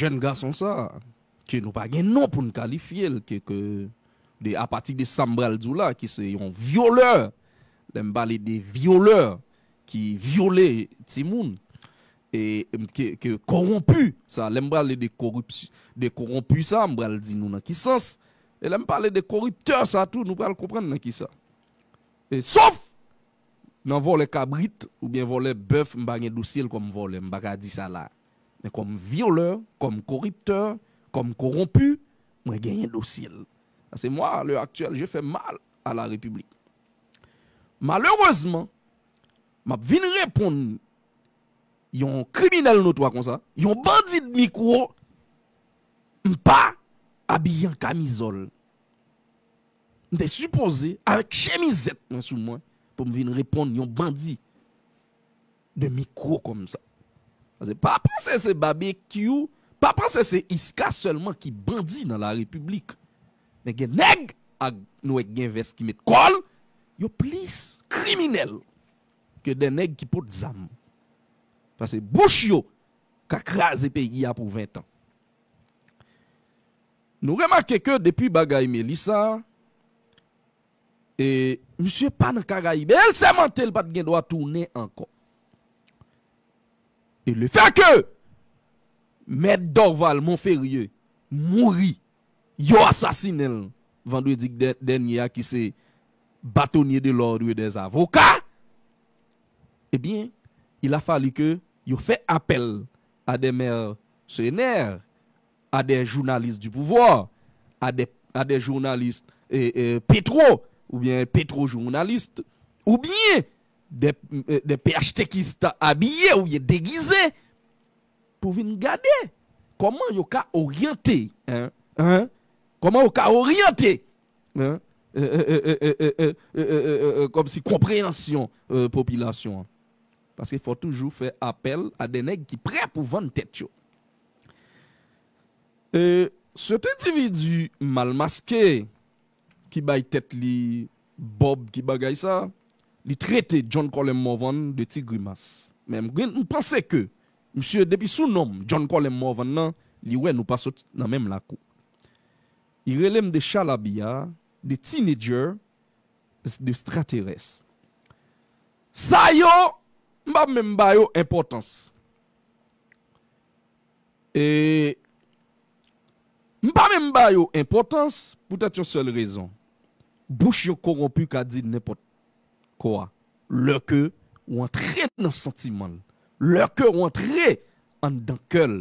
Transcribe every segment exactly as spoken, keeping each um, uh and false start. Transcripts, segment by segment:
jèn gason sa, ke nou pa gen non pou n kalifye l, ke, ke de, apati de sa m pral di w la, ki se yon vyolè. Lè m pale de vyolè, ki vyole timoun, e, ke, ke kowonpi, sa, lè m pale de koripsyon, de kowonpi sa, m pral di nou nan ki sans. E lè m pale de koriptè sa tou, nou pral konprann nan ki sa. E, sof nan vòlè kabrit oubyen vòlè bèf, m pa gen dosye l kòm vòlè, m pa ka di sa la. Men kòm vyolè, kòm koriptè, kòm kowonpi, mwen genyen dosye l. Paske mwen, à l'heure actuelle, je fais mal à la République. Malerezman, m ap vin reponn yon kriminèl notwa konsa, yon bandi de mikwo, m pa abiye an kamizòl. M te sipoze, avèk chemizèt mwen sou mwen, pou m vin reponn yon bandi de mikwo konsa. Paske pa panse se babekyou, pa panse se iska sèlman ki bandi nan la repiblik. Men gen nèg ak nou wè gen vès ki met kòl, yo plis kriminèl ke de nèg ki pot zam. Paske bouch yo ka kraze peyi a pou ven tan. Nou remake ke depi bagay Melissa, e misye pa nan Karayib. E l sèmante l pa t gen dwa tounen ankò. E le fè ke Mèt Dorval Monferrier mouri, yo asasinen l vandredi dè- dènye a, ki se bâtonnier de l'ordre des avocats, ebyen, il a fallu que yo fè apèl à des mercenaires, à des journalistes du pouvoir, à des, à des journalistes eh, eh, petro, oubyen petro-journalistes, oubyen des, eh, des P H T kistes habillés oubyen degize, pou vin gade kòman yo ka oryante, hein, hein, kòman yo ka oryante, hein, eh, eh, eh, eh, eh, eh, eh, eh, eh, eh, eh, kòmsi konpreyansyon eh, popilasyon an. Paske fò toujou fè apèl a de nèg ki prè pou vann tèt yo. E, cet individu mal maske ki bay tèt li Bob, ki bagay sa, li trete John Colem Morvan de ti grimas. Men m gen- m panse ke misye, depi sou non m, John Colem Morvan nan, li wè nou pa sot nan menm lakou. Li rele m de chalabiya, de teenager, de straterès. Sa yo, m pa menm ba yo enpòtans. E m pa menm ba yo enpòtans poutèt yon sèl rezon. Bouch yon kowonpi ka di nenpòt kwa. Lè ke w antre nan santiman l, lè ke w antre anndan kè l,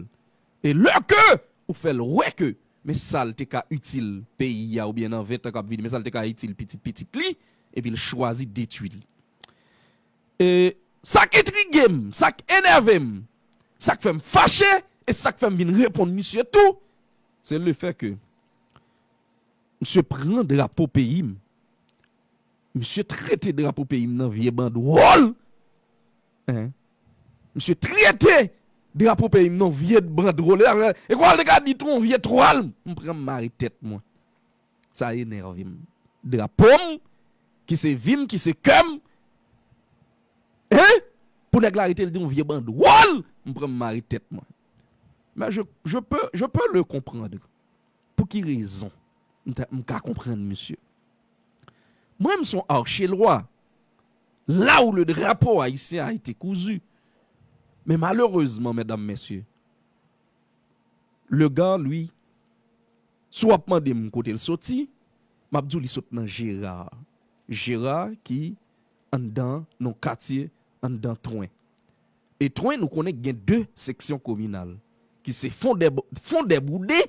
e lè ke ou fè l wè ke men sa l te ka itil peyi a oubyen nan ven tan k ap vini, men sa l te ka itil pitit pitit li, epi l chwazi detwi l. E sa k entrige m, sa k enève m, sa k fè m fache, e sa k fè m vin reponn misye tou, se le fè ke misye pran drapo peyi m. Misye trete drapo peyi m nan vye bandwòl. Hein? Misye trete drapo peyi m nan vye bandwòl. E kwa l te ka di tou yon vye twal, m pran m mare tèt mwen. Sa enève m. Drapo m, ki se vi m, ki se kè m, hein? Pou nèg la rete l di yon vye bandwòl, m pran m mare tèt mwen. Men je, je peux, je peux le comprendre. Pou ki rezon? M ta- m ka konprann misye. Mwen, m se yon Archelwa. Là où le drapeau haïtien a été cousu. Men malerezman, medam, mesye, le gars, lui, si w ap mande m kote l soti, m ap di w li sot nan Jera. Jera ki anndan yon katye anndan Twen. E Twen, nou konnen gen de seksyon kominal, ki se Fondè, Fondè Boudé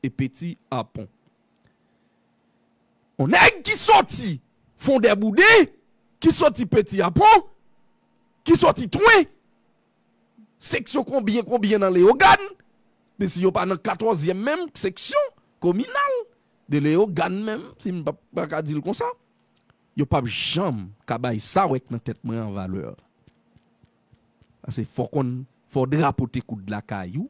e Peti Apon. On nèg ki soti Fondè Boudé, ki soti Peti Apon, ki soti Twen, seksyon konbyen, konbyen nan Leyogàn, men si yo pa nan katòzyèm menm seksyon kominal de Leyogàn menm, si m pa, pa ka di l konsa, yo p ap janm ka bay sa w wè k nan tèt mwen an valè. Paske fò konn, fò drapo te koud lakay ou,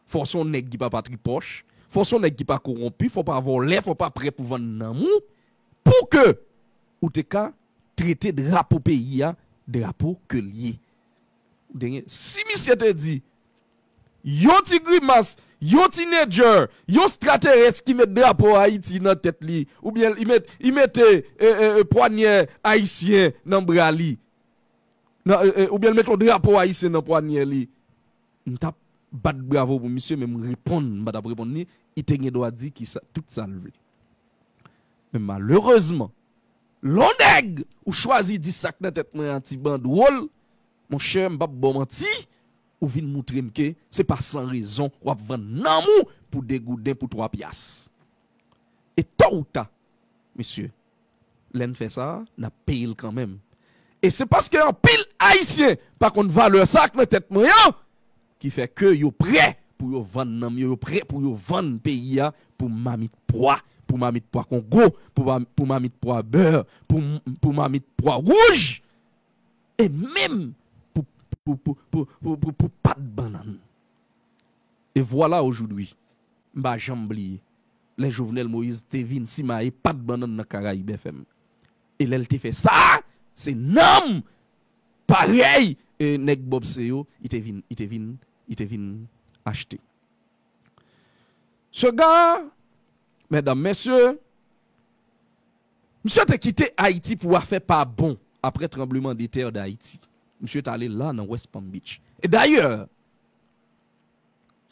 fò se yon nèg ki pa patripòch, fò se yon nèg ki pa kowonpi, fò pa vòlè, fò pa prè pou vann nanm ou, pou ke ou te ka trete drapo peyi a drapo ke l ye. Ou te gen, si misye te di, yon ti grimas, Yon teenager, yon straterès ki met drapo Ayiti nan tèt li, oubyen li met, li mete e, e, e, pwanyè ayisyen nan bra li, nan, e, e, oubyen l mete yon drapo ayisyen nan pwanyè li, m t ap bat bravo pou misye, men m reponn, m pa t ap reponn li, li te gen dwa di ki sa, tout sa l vle. Men malerezman, lè yon nèg ou chwazi di sa k nan tèt mwen an ti bandwòl, monchè, m p ap ba w manti, ou vin moutre m ke se pa san rezon w ap vann nanm ou pou de gouden, pou twa pyas. E tò ou ta, mesye, lè n fè sa, n ap peye l kanmenm. E se paske anpil Ayisyen pa konn valè sa k nan tèt mwen an, ki fè ke yo prè pou yo vann nanm yo, yo prè pou yo vann peyi a pou mamit pwa, pou mamit pwa Kongo, pou, mam- pou mamit pwa bè, pou, pou mamit pwa wouj, e menm pou, pou, pou, pou, pou, pou, pou pat bannann. E vwala ojoudwi, m pa janm bliye, lè Jovenel Moïse te vin simaye pat bannann nan Karayib F M. E lè l te fè sa, se nanm parèy e nèg Bòb se yo, li te vin, li te vin, li te vin achte. Sega, medam, mesye, misye te kite Ayiti pou afè pa bon apre tranbleman de tè Dayiti. Misye t ale la nan West Palm Beach. E dayè,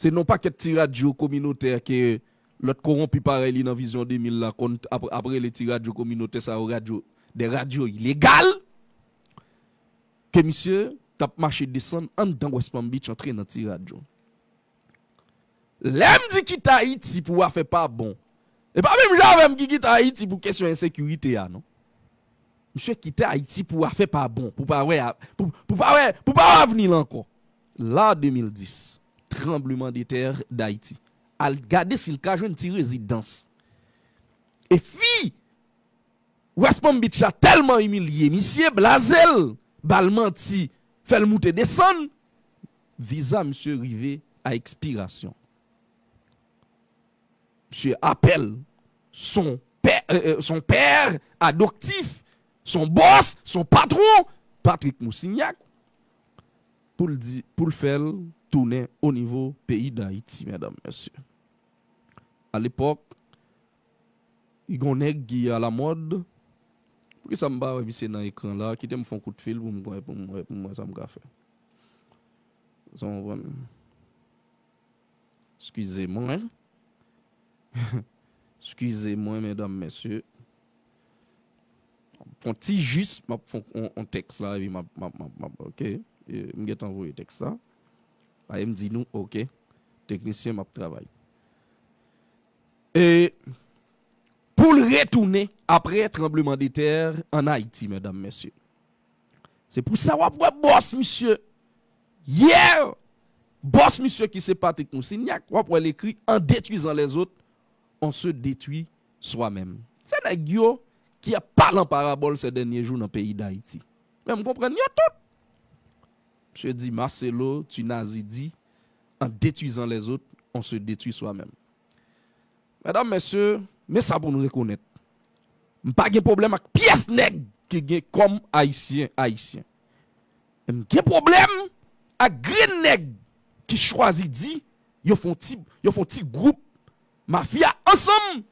se nan pakèt ti radyo kominotè ke lòt kowonpi parèy li nan Vizyon de mil la konn ap, ap rele ti radyo kominotè sa yo radyo, de radyo ilegal, ke misye t ap mache desann anndan West Palm Beach antre nan ti radyo. Lè m di kite Ayiti pou afè pa bon, e pa menm jan avè m ki kite Ayiti pou kesyon ensekirite a, non. Misye kite Ayiti pou afè pa bon, pou pa wè, pou, pou pa wè, pou pa wè avni l ankò. La, de mil dis, tranbleman de tè Dayiti. Al gade si l ka jwenn ti rezidans. E fi West Palm Beach la tèlman imilye misye, blaze l, ba l manti, fè l moute desann, viza misye rive a ekspirasyon. Misye apèl son pè, euh, euh, son pè adoptif, son bòs, son patwon, Patrick Moussignac, pou l di, pou l fè l tounen o nivo peyi Dayiti, medam, mesye. Alepòk, li gon nèg ki alamòd. Poukisa m pa wè misye nan ekran la? Kite m fè yon kout fil pou m wè, pou m wè, pou m wè sa m ka fè. Sa w konprann? Eskize mwen. Eskize mwen, medam, mesye. Fon ti jis, m ap fon on, on tèks la, epi m ap, m ap, m ap, m ap, ok. E, m gentan voye tèks la. Aye m di nou, ok. Teknisyen, m ap travay. E pou l retounen apre tranbleman de tè an Ayiti, medam, mesye. Se pou sa w ap wè bòs misye. Yeah! Bòs misye ki se Patrick Moussignac, w ap wè l ekri: en détruisant les autres, on se détruit soi-même. Se nèg yo ki ap pale an parabòl ces derniers jours nan peyi Dayiti. Men m konprann yo tout. Misye di, Marcelo, tu nazi di, en détruisant les autres, on se détruit soi-même. Medam, mesye, men sa pou nou rekonèt. M pa gen pwoblèm ak pyès nèg ki gen kòm Ayisyen, Ayisyen. Men m gen pwoblèm ak grenn nèg ki chwazi di yo fè on ti, yo fè on ti gwoup mafya ansanm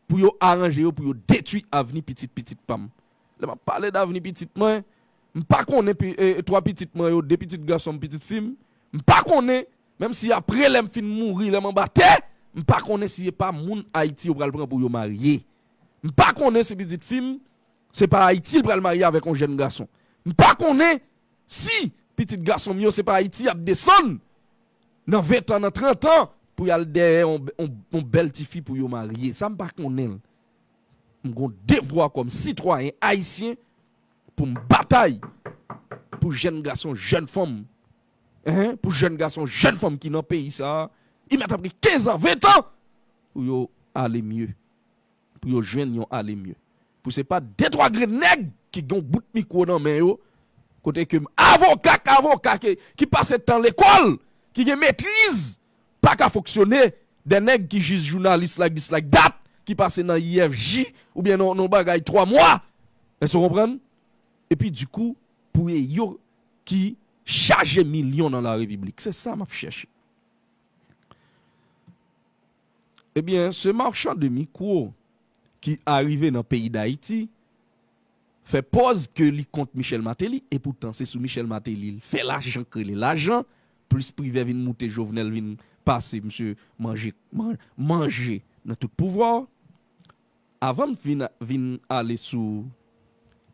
pou yo aranje yo, pou yo detwi avni pitit pitit pa m. Lè m ap pale d avni pitit mwen, m pa konnen pi, e, twa pitit mwen yo, de pitit gason m, pitit fi m, m pa konnen, menm si apre lè m fin mouri, lè m anba tè, m pa konnen si e pa moun Ayiti yo pral pran pou yo marye. M pa konnen si pitit fi m, se pa Ayiti l pral marye avèk yon jèn gason. M pa konnen si pitit gason m yo se pa Ayiti y ap desann nan ven tan, nan trant an, pou y al dèyè yon, yon, yon bèl tifi pou yo marye. Sa m pa konnen l. M gon devwa kòm sitwayen ayisyen pou m batay pou jèn gason, jèn fanm, hein, pou jèn gason, jèn fanm ki nan peyi sa a, y mèt ap gen kenz an, ven an, pou yo ale mye, pou yo jwenn yon ale mye. Pou se pa de twa grenn nèg ki gen yon bout mikwo nan men yo, kote ke m avoka k avoka ke, ki pase tan lekòl, ki gen metriz, pa ka fonksyone, de nèg ki jis jounalis like this like that, ki pase nan I F J, oubyen nan, nan bagay twa mwa. Èske w konprann? Epi dikou, pou e yo ki chaje milyon nan la repiblik. Se sa m ap chèche. Ebyen, se machan de mikwo ki arive nan peyi Dayiti fè pòz ke li kont Michel Martelly, epoutan se sou Michel Martelly l fè lajan k rele lajan, plis Privè vin moute, Jovenel vin pase, misye manje, man- manje nan tout pouvwa. Avan m vin, vin ale sou,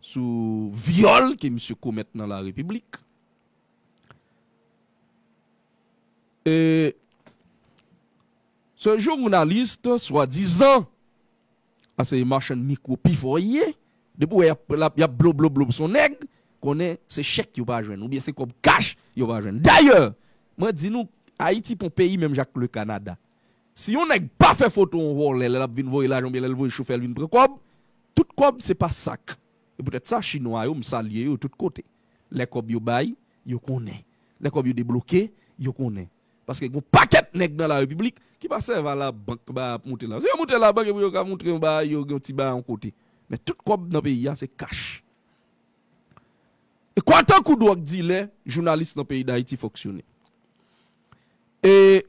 sou vyòl ke misye komèt nan la Repiblik, e se jounalis swadizan, a se machann mikwo pi fò ye. Depi w wè y ap, y ap, y ap blo blo blo sou nèg, konnen se chèk yo pa jwenn, oubyen se kòb kach yo pa jwenn. Dayè, mwen di nou, Ayiti pa yon peyi menm jan ak le Kanada. Si yon nèg pa fè foto yon vòlè lè l ap vin voye lajan oubyen lè l voye chofè l vin pran kòb, tout kòb se pa sak. E poutèt sa, chinwa yo, m salye yo tout kote. Lè kòb yo bay, yo konnen. Lè kòb yo debloke, yo konnen. Paske gen yon pakèt nèg nan la Repiblik ki pa sèvi a labank ba ap moute la. Si yo moute labank epi yo ka montre yon bagay, yo gen yon ti bagay yon kote. Men tout kòb nan peyi a se kach. E kwa tankou dwòg dilè, jounalis nan peyi Dayiti fonksyone. E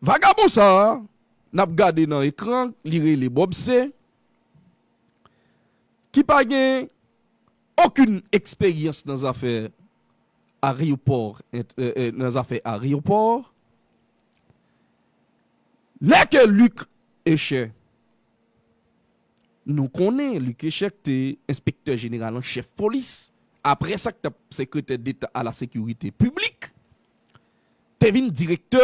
vagabon sa a, n ap gade nan ekran, li rele Bob C, ki pa gen okenn eksperyans nan zafè areyopò, ent- e, e, nan zafè areyopò. Lè ke Luc Escher, nou konnen Luc Escher te enspektè jeneral an chèf polis, apre sa k t ap sekretè deta a la sekirite piblik, te vin direktè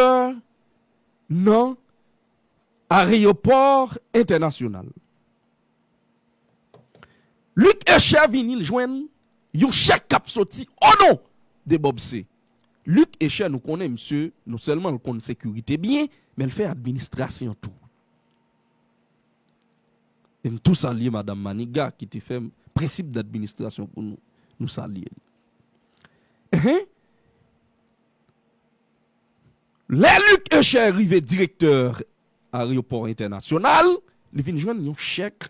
nan areyopò entènasyonal. Luc Escher vini l jwenn yon chèk k ap soti o non de Bob C. Luc Escher, nou konnen misye, non sèlman l konn sekirite byen, men l fè administrasyon tou. E m tou salye madanm Maniga ki te fè m prensip d'administration pou nou. Nou salye li. Enhen. Lè Luc Escher rive direktè areyopò entènasyonal, li vin jwenn yon chèk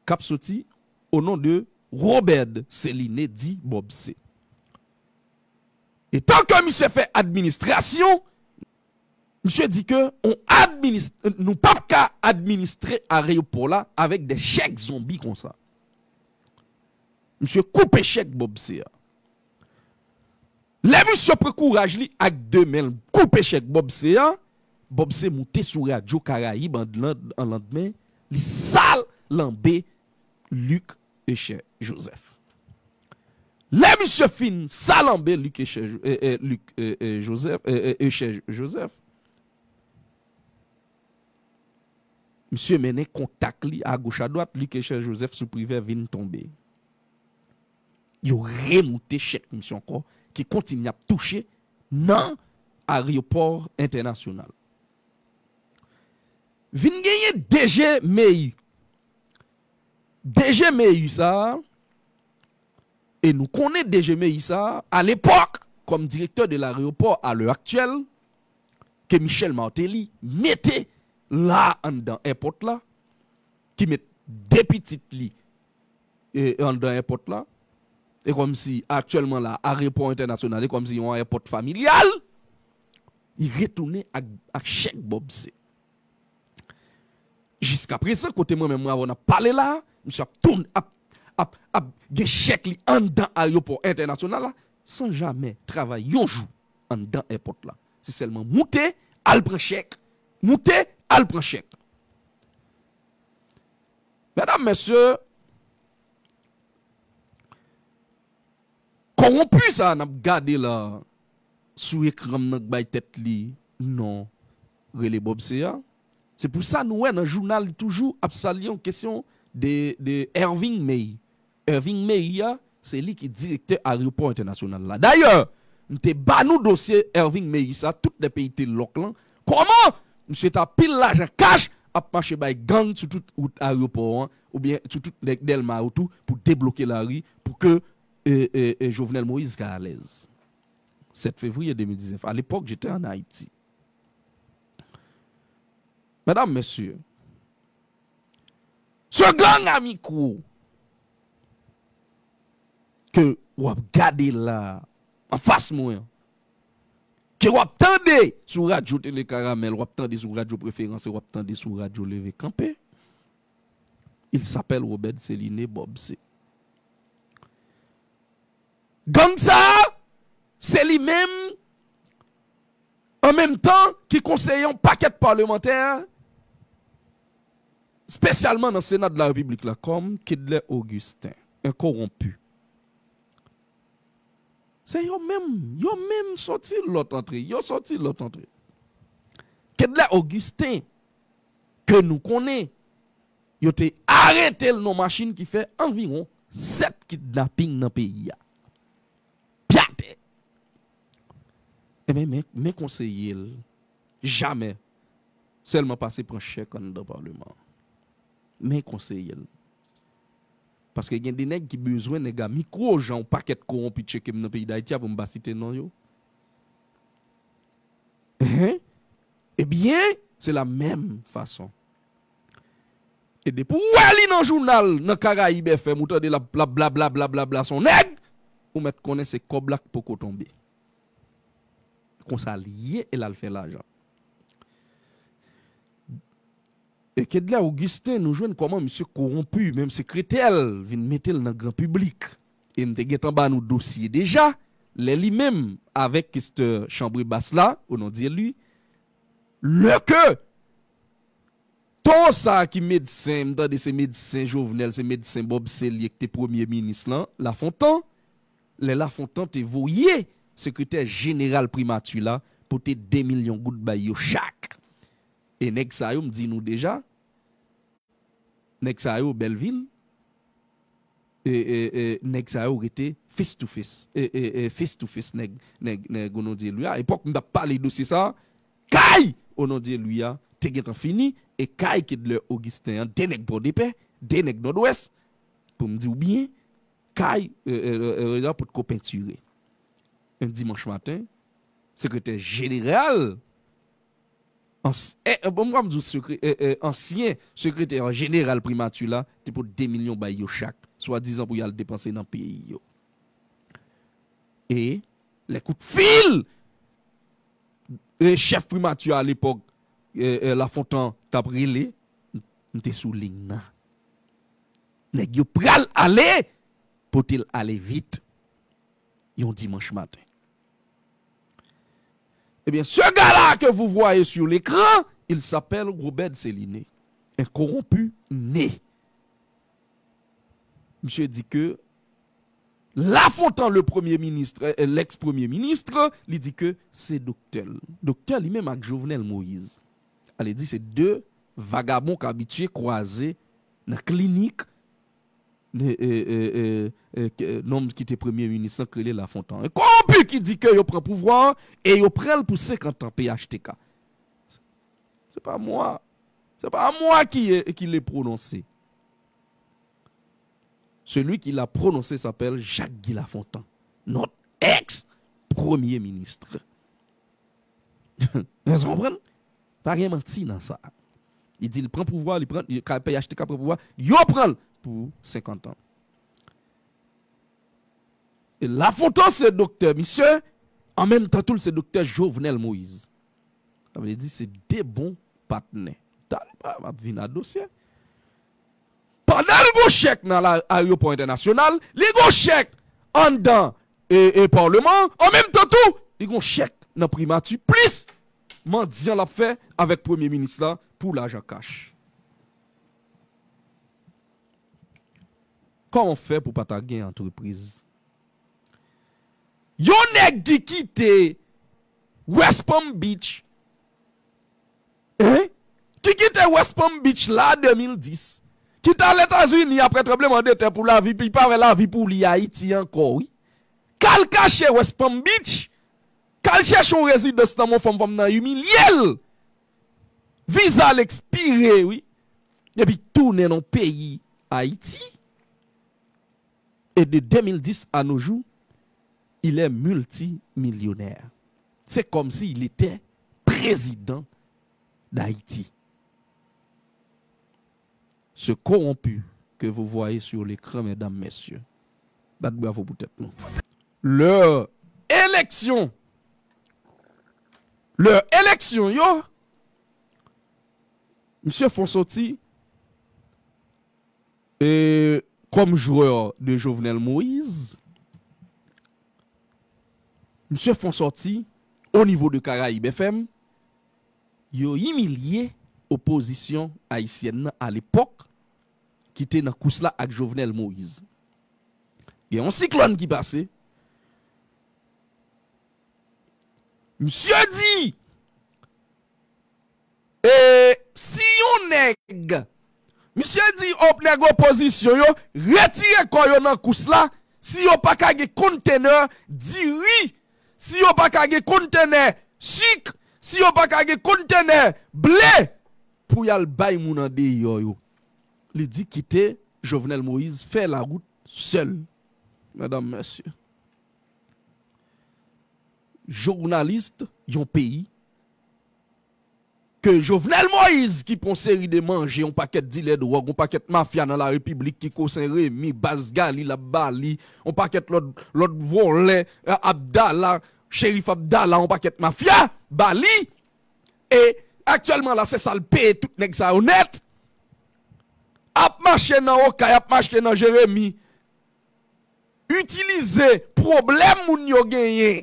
k ap soti o non de Robert Céliné, di Bob C. Etan ke misye fè administrasyon, misye di ke on administ, nou p ap ka administre areyopò la avèk de chèk zonbi konsa. Misye koupe chèk Bob C a. Lè misye pran kouraj li ak de men l koupe chèk Bob C a, Bob C moute sou radyo Karayib an, an landmen, li salanbe Luc Escher Joseph. Lè misye fin salanbe Luc Escher, e, e, Luc, e, e, Joseph, e, e, Escher Joseph, misye mennen kontak li agoch adwat, Luc Escher Joseph sou Privè vin tonbe. Yo remoute chèk misye ankò, ki kontinye ap touche nan areyopò entènasyonal. Vin genyen D G Mei. D G Mei sa a, e nou konnen D G Mei sa a, à l'époque, comme directeur de l'aéroport à l'heure actuelle, ke Michel Martelly mete la anndan èpòt la, ki met de pitit li e anndan èpòt la, e kòmsi aktyèlman la, areyopò entènasyonal, e kòmsi yon ayewopò familyal, li retounen ak, ak chèk Bob C. Jiskaprezan, kote mwen menm mwen avè w n ap pale la, misye ap tounen, ap, ap, ap gen chèk li anndan ayewopò entènasyonal la, san jamè travay yon jou anndan èpòt la. Se sèlman moute, al pran chèk, moute, al pran chèk. Medam, mesye, kowonpi sa a n ap gade la sou ekran m nan k bay tèt li non rele Bob C a, se pou sa nou wè nan jounal li toujou ap salye yon kesyon de, de Irving May. Irving May a, se li ki direktè ayewopò entènasyonal la. Dayè, m te ba nou dosye Irving May sa, tout lè peyi te lòk lan. Kòman misye ta pil lajan kach ap mache bay gang sou tout wout ayewopò an, oubyen sou tout nèg Dèlma yo tou, pou debloke lari, pou ke, e, e, e, Jovenel Moïse ka alèz. Sèt fevriye de mil diznèf, à l'époque, j'étais en Haïti. Medam, mesye, se gang a mikwo ke w ap gade la anfas mwen an, ke w ap tande sou radyo Tele Karamèl, w ap tande sou radyo Preferans, w ap tande sou radyo Leve Kanpe. Il s'appelle Robert Céliné Bobsé. Gang sa a, se li menm, an menm tan, ki konseye yon pakèt palmantè, espesyalman nan Sena de la Repiblik la, kòm Kedlè Augustin, en kowonpi. Se yo menm, yo menm soti lòt antre, yo soti lòt antre. Kedlè Augustin, ke nou konnen, yo te arete l nan machin ki fè anviwon sèt kidnaping nan peyi a. Pye atè. Ebyen, men, men konseye l, jamè, sèlman pase pran chèk anndan palman an. Men konseye l. Paske gen de nèg ki bezwen nèg a mikwo, jan yon pakèt kowonpi tcheke m nan peyi Dayiti a pou m pa site non yo. Hein? Ebyen, se la menm fason. E depi w wè li nan jounal, nan Karayib F M, ou tande l ap, l ap blablabla, blablabla, se yon nèg, ou mèt konnen se kòb la k poko tonbe. Konsa l ye e l al fè lajan. E Kedlè Augustin, nou jwenn kòman misye kowonpi, menm sekretè l vin mete l nan gran piblik. E m te gentan ba nou dosye deja, lè li menm avèk kestè chanbre bas la, au nom de lui, lè ke towo sa a ki medsen, m tande se medsen Jovenel, se medsen Bob Célier ki te premye minis lan, Lafontan, lè Lafontan te voye sekretè jeneral primati la pote de milyon goud bay yo chak. E nèg sa yo, m di nou deja, nèg sa yo, Bèlvil, e, e, e, nèg sa yo rete face to face, e, e, e, face to face, nèg, nèg, nèg, au nom de lui a. Epòk m t ap pale dosye sa a, kay, au nom de lui a, te gentan fini, e kay Kedlè Augustin an, de nèg Pòdepè, de nèg Nòdwès, pou m di w byen, kay, e, e, e, e, la potko pentire. Yon dimanch maten, sekretè jeneral, ans-, e, e, bon, m pral di w sekre-, e, e, ansyen sekretè jeneral primati la te pote de milyon bay yo chak, swadizan pou y al depanse nan peyi yo. E lè kout fil, e, chèf primati a lepòk, e, e, Lafontan t ap rele, m, m te sou liy nan. Nèg yo pral ale, pote l ale vit. Yon dimanch maten. Eh bien, ce gars-là que vous voyez sur l'écran, il s'appelle Robert Céliné, un corrompu né. Misye di ke Lafontan, le premye minis, eh, lèks premye minis, li di ke se doktè l. Doktè li menm ak Jovenel Moïse. Ale di se de vagabon k abitye kwaze nan klinik, e, e, e, e, e, ke, nonm ki te premye minis lan k rele Lafontan. E kowonpi ki di ke yo pran pouvwa an e yo pran l pou senkant an P H T K. C'est pas moi. C'est pas moi qui, qui l'ai prononcé. Celui qui l'a prononcé s'appelle Jacques Guy Lafontant, notre ex-premier ministre. Èske w konprann? Pa gen manti nan sa. Li di l pran pouvwa, li pran, li ka, P H T K pran pouvwa, yo pran l pou senkant an. E Lafontan se doktè misye, an menm tan tou l se doktè Jovenel Moïse. Sa vle di se de bon patnè. Talè m ap vin a dosye. Pandan l gon chèk nan la, ayewopò entènasyonal, li gon chèk anndan, e, e, palman an, an menm tan tou, li gon chèk nan primati, plis mandyan l ap fè avèk premye minis la pou lajan kach. Kòman fè pou pa ta gen antrepriz? Yon nèg ki kite West Palm Beach, hein? Ki kite West Palm Beach la de mil dis, ki t al Etazini apre tranbleman de tè pou lavi, li pa wè lavi pou li Ayiti ankò, wi. K al kache West Palm Beach, k al chèche yon rezidans nan men yon fanm, fanm nan imilye l. Viza l ekspire, wi. Epi tounen nan peyi Ayiti. Et de deux mille dix à nos jours, il est multimillionnaire. C'est comme s'il était président d'Haïti. Ce corrompu que vous voyez sur l'écran, mesdames, messieurs, bat bravo pou tèt nou. Lè eleksyon lè eleksyon yo, misye fon soti e, kòm jwè de Jovenel Moïse, misye fon sòti o nivo de Karayib F M, yo imilye opozisyon ayisyèn nan alepòk ki te nan kous la ak Jovenel Moïse. Gen yon siklòn ki pase. Misye di, e, si yon nèg, misye di, op, nèg opozisyon yo retire kò yo nan kous la, si yo pa ka gen kontenè diri, si yo pa ka gen kontenè sik, si yo pa ka gen kontenè ble pou y al bay moun andeyò yo. Li di kite Jovenel Moïse fè lawout sèl. Medam, mesye. Jounalis yon peyi ke Jovenel Moïse ki pran seri de manje, yon pakèt dilè dwòg, yon pakèt mafya nan la repiblik, Kiko Sen Remi, baz Gali l ap ba li, yon pakèt lòt, lòt vòlè, Abdala, Cherif Abdala, yon pakèt mafya ba li. E aktyèlman la, se sa l peye tout nèg sa yo nèt. Ap mache nan Okay, ap mache nan Jeremi, itilize pwoblèm moun yo genyen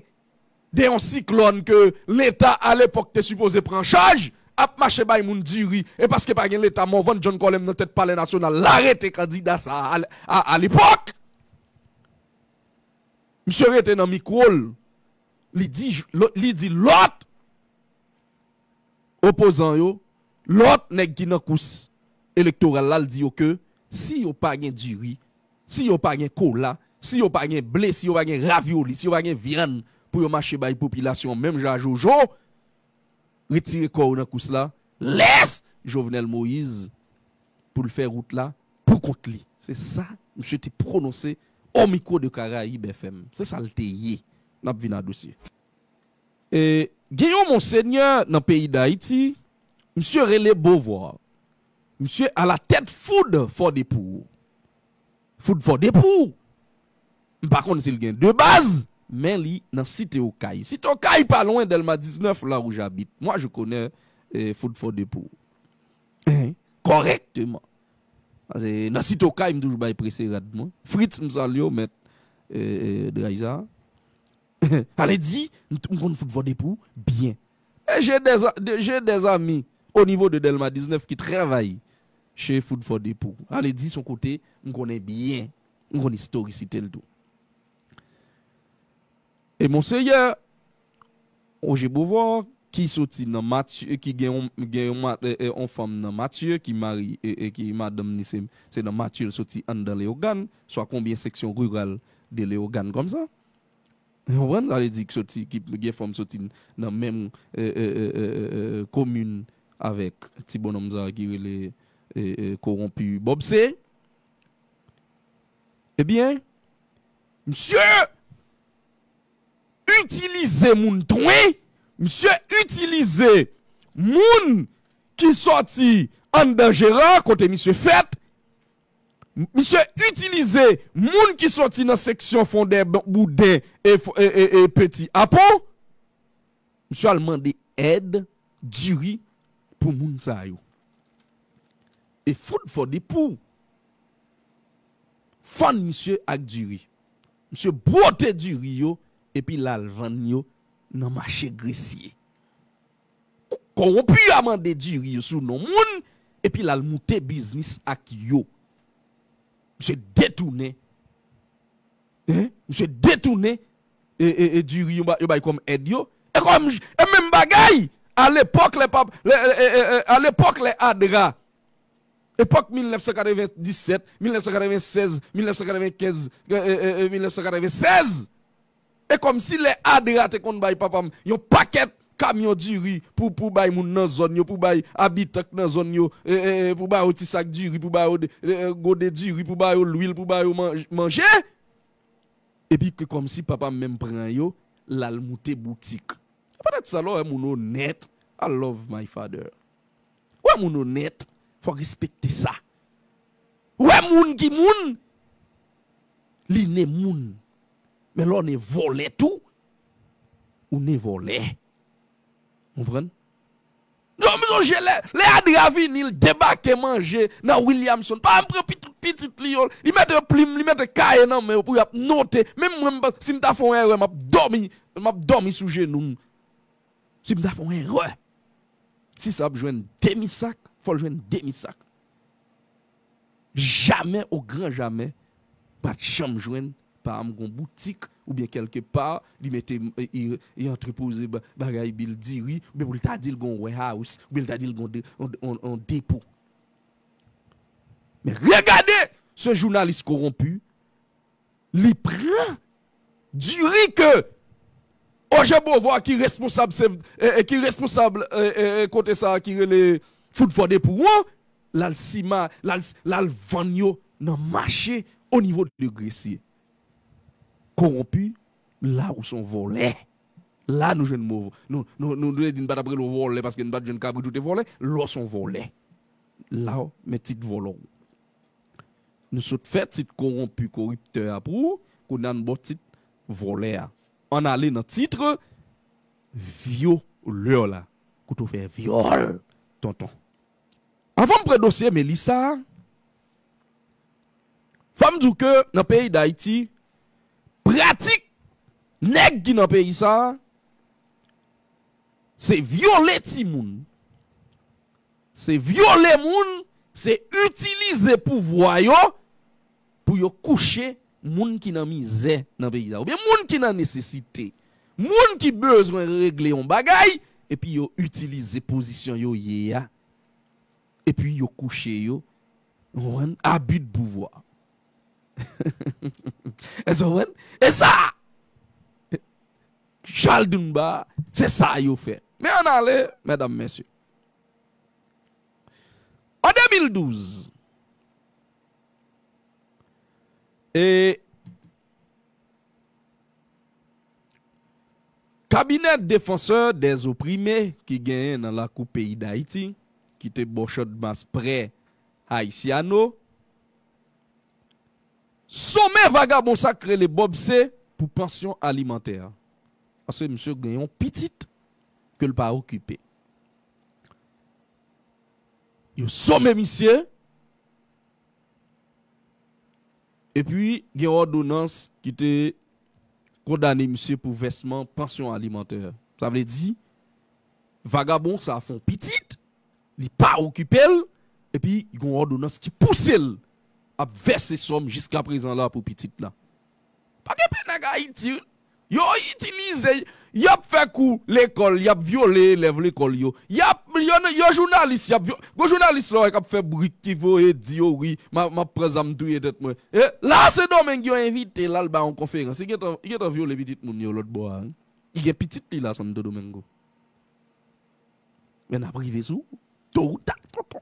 de yon siklòn ke Leta alepòk te sipoze pran chaj, ap mache bay moun diri. E paske pa gen Leta, Morvan John Colem nan tèt Palè Nasyonal la rete kandida sa a, a, alepòk. Misye rete nan mikwo l, li di, li di lòt opozan yo, lòt nèg ki nan kous elektoral la, l di yo ke si yo pa gen diri, si yo pa gen kola, si yo pa gen ble, si yo pa gen ravioli, si yo pa gen vyann pou yo mache bay popilasyon an menm jan a Jojo, retire kò yo nan kous la, lès Jovenel Moïse pou l fè wout la pou kont li. Se sa misye te pwononse o mikwo de Karayib F M. Se sa l te ye. N ap vin a dosye. E, gen yon monsenyè nan peyi Dayiti, misye rele Beauvoir. Misye alatèt Food for the Poor. Food for the Poor. M pa konn si l gen de baz, men li nan Site Okay. Site Okay pa lwen Dèlma diznèf, la où j'habite. Moi, je connais, eh, Food for the Poor. Hein? Kòrèkteman. Paske nan Site Okay, m toujou bay prese rad mwen. Fritz, m salye w, mèt, eh, eh, dray sa. Ale di, m, m konn Food for the Poor byen. E j'ai des a-, de, j'ai des amis au niveau de Dèlma diznèf qui travaillent chez Food for the Poor. Ale di se yon kote m konnen byen, m konn istorisite l tou. E Monseyè Roger Beauvoir, ki soti nan Matye, ki gen yon, gen yon ma-, e, e, yon fanm nan Matye, ki mari, e, e, ki madanm ni se, se nan Matye l soti anndan Leyogàn, swa konbyen seksyon riral de Leyogàn kòmsa. Ou konprann? Sa vle di ki soti, ki gen fanm soti nan menm, e, e, komin avèk ti bonnonm sa ki rele, e, e, kowonpi Bob C. Ebyen, misye itilize moun twen, misye itilize moun ki sòti anndan Jera, kote misye fèt, misye itilize moun ki sòti nan seksyon Fondè Bouden e, e, e, e Peti Apon. Misye al mande èd diri pou moun sa yo. E Food for the Poor fann misye ak diri. Misye bwote diri yo, epi l al vann yo nan mache Gresye. K-, kowonpi a mande diri yo sou non moun, epi l al moute biznis ak yo. Misye detounen. Hein? Misye detounen, e, e, e, diri yo ba-, yo bay kòm èd yo. E kòm j-, e menm bagay, a lepòk lè pap-, lè, e, e, e, a lepòk lè ADRA, epòk mil nèf san katrevenndisèt, mil nèf san katrevennsèz, mil nèf san katrevenkenz, e, e, e, e, mil nèf san katrevennsèz. E kòmsi lè ADRA te konn bay papa m yon pakèt kamyon diri pou, pou bay moun nan zòn yo, pou bay abitan k nan zòn yo, e, e, e, pou ba yo ti sak diri, pou ba yo de, e, e, gode diri, pou ba yo lwil, pou ba yo manj-, manje. Epi ke kòmsi papa m menm pran yo, l al moute boutik. Se poutèt sa lè w wè moun onèt, I love my father. Wè moun onèt, fò w respekte sa. Wè moun ki moun, li ne moun. Men lè w ne vòlè tou, ou ne vòlè. Konprann? Donk, m sonje lè, lè Adra vini, l debake manje nan Williamson. Pa m pran pitit, pitit li yo, li mete plim, li mete kaye nan men yo pou y ap note. Menm mwen, m pa, si m ta fè yon erè, m ap dòmi, m ap dòmi sou jenou m. Si m ta fè yon erè, si sa ap jwenn demi sak, fò l jwenn demi sak. Jamè o gran jamè, pa t janm jwenn pa m gon boutik oubyen kèlke pa, li mete, e, e, e antrepoze ba-, bagay bil diri, oubyen pou l ta di l gon warehouse, oubyen l ta di l gon de-, on, on, on depo. Men regade ce journaliste corrompu, li pran diri ke Oje Beauvoir ki responsab se, e, e, ki responsab, e, e, e, kote sa ki rele Food for the Poor an, l al sima, l al, l al vann yo nan mache o nivo de Gresye. Kowonpi, la ou se yon vòlè. La nou jwenn mo. Nou, nou, nou, nou te di n pa t ap rele w vòlè paske n pa t jwenn kabrit ou te vòlè. Lè w se yon vòlè. La, men tit vòlè w. Nou sot fè tit kowonpi, koriptè a pou ou, kounye a n ba w tit vòlè a. Ann ale nan tit vyolè la. Kote w fè vyòl, tonton. Anvan m pran dosye Melissa a, fò m di w ke nan peyi Dayiti, pratik nèg ki nan peyi sa a, se vyole timoun, se vyole moun, se itilize pouvwa yo pou yo kouche moun ki nan mizè nan peyi sa, oubyen moun ki nan nesesite, moun ki bezwen regle yon bagay, epi yo itilize pozisyon yo ye a, epi yo kouche yo, w konprann? Abi de pouvwa. Èske w konprann? E sa! Charles Dunbar, se sa yo fè. Men ann ale, medam, mesye. An de mil douz, e Cabinet Défenseur des Opprimés ki genyen nan lakou peyi Dayiti, ki te bò Channmas prè Haitiano, some vagabon sa k rele Bob C pou pansyon alimantè. Paske misye gen yon pitit ke l pa okipe. Yo some misye, epi gen òdonans ki te kondane misye pou vèsman pansyon alimantè. Sa vle di, vagabon sa fè yon pitit, li pa okipe l, epi gen yon òdonans ki pouse l ap vèse sòm jiska prezan la pou pitit la. Pa gen pè nèg Ayiti, wi. Yo itilize, y ap fè kou lekòl, y ap vyole elèv lekòl yo. Y ap, yo, yo jounalis, y ap vyo-, gon jounalis la w wè k ap fè bri k voye di yo, wi, m a, m ap pran zam touye tèt mwen. E la, Sendomeng yo envite l al bay yon konferans. Li gentan, li gentan vyole pitit moun yo lòt bò a, wi. Li gen pitit li la, Santo Domingo. Men n ap rive sou ou. To ou ta, tonton.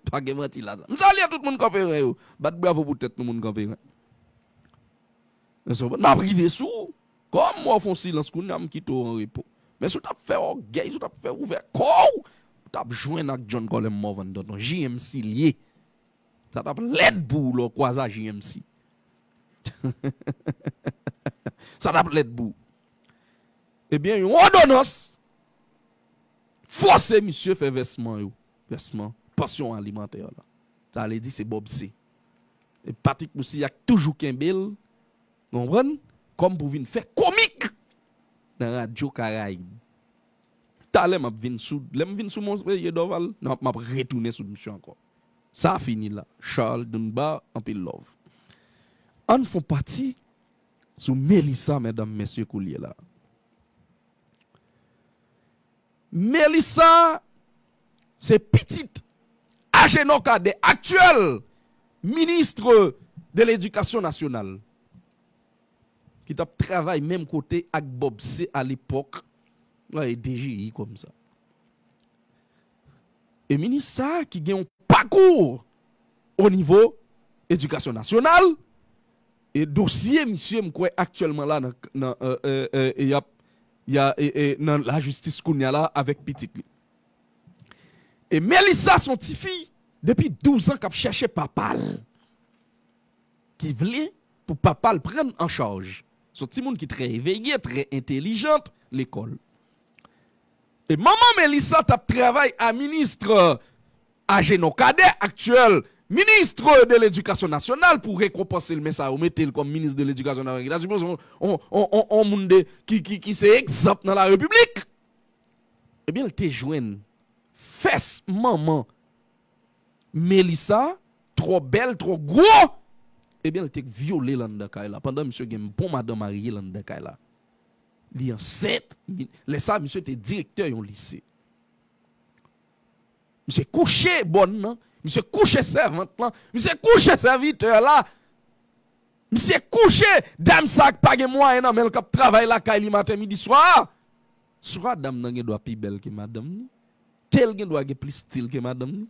Pa gen manti la. M salye tout moun Kanperen yo. Bat bravo pou tèt nou, moun Kanperen. N ap rive sou ou. Kòm w fè yon silans kounye a, m kite w an repo. Men si w t ap fè ògèy, si w t ap fè ouvè kò w, ou t ap jwenn ak John Colem Morvan, tonton. J M C l ye. Sa t ap lèd pou ou lè w kwaze a J M C. Sa t ap lèd pou ou. Ebyen, yon òdonans fòse misye fè vèsman yo. Vèsman pansyon alimantè la. Sa vle di se Bob C. E Patrick Moussignac toujou kenbe l, konprann, kòm pou vin fè komik nan Radyo Karayib. Talè m ap vin sou, lè m vin sou Monserrat Dorval, n ap, m ap retounen sou misye ankò. Sa fini la. Charles Dunbar, anpil love. Ann fè yon pati sou Melissa, medam, mesye, koulye la. Melissa, se pitit Agénor Cadet, aktyèl ministre de l'Éducation nationale, ki t ap travay menm kote ak Bob C alepòk, nan D G I kòmsa. E minis sa a ki gen yon pakou o nivo edikasyon nasyonal, e dosye misye, m kwè aktyèlman la nan, nan, e, e, e, y ap, y a, e, e, nan lajistis kounye a la avèk pitit li. E Melissa se yon tifi depi douz an k ap chèche papa l, ki vle pou papa l pran l an chaj. Se yon timoun ki trè eveye, trè entelijant lekòl. E manman Melissa t ap travay a ministre Agenor Cadet, aktyèl ministre de l'Éducation nationale, pou rekonpanse l, men sa yo mete l kòm ministre de l'Éducation nationale. Ki ta sipoze yon, yon, yon, yon, yon moun de, ki, ki, ki se egzanp nan la Repiblik. Ebyen, l te jwenn fès manman Melissa twò bèl, twò gwo. Ebyen, l te vyole l anndan kay la. Pandan misye gen bon madanm marye l anndan kay la. Li ansent. Lè sa, misye te direktè yon lise. Misye kouche bòn nan. Misye kouche sèvant lan. Misye kouche sèvitè la. Misye kouche dam sa k pa gen mwayen nan men l k ap travay lakay li maten, midi, swa. Swa dam nan gen dwa pi bèl ke madanm ni. Ke l gen dwa gen plis stil ke madanm ni.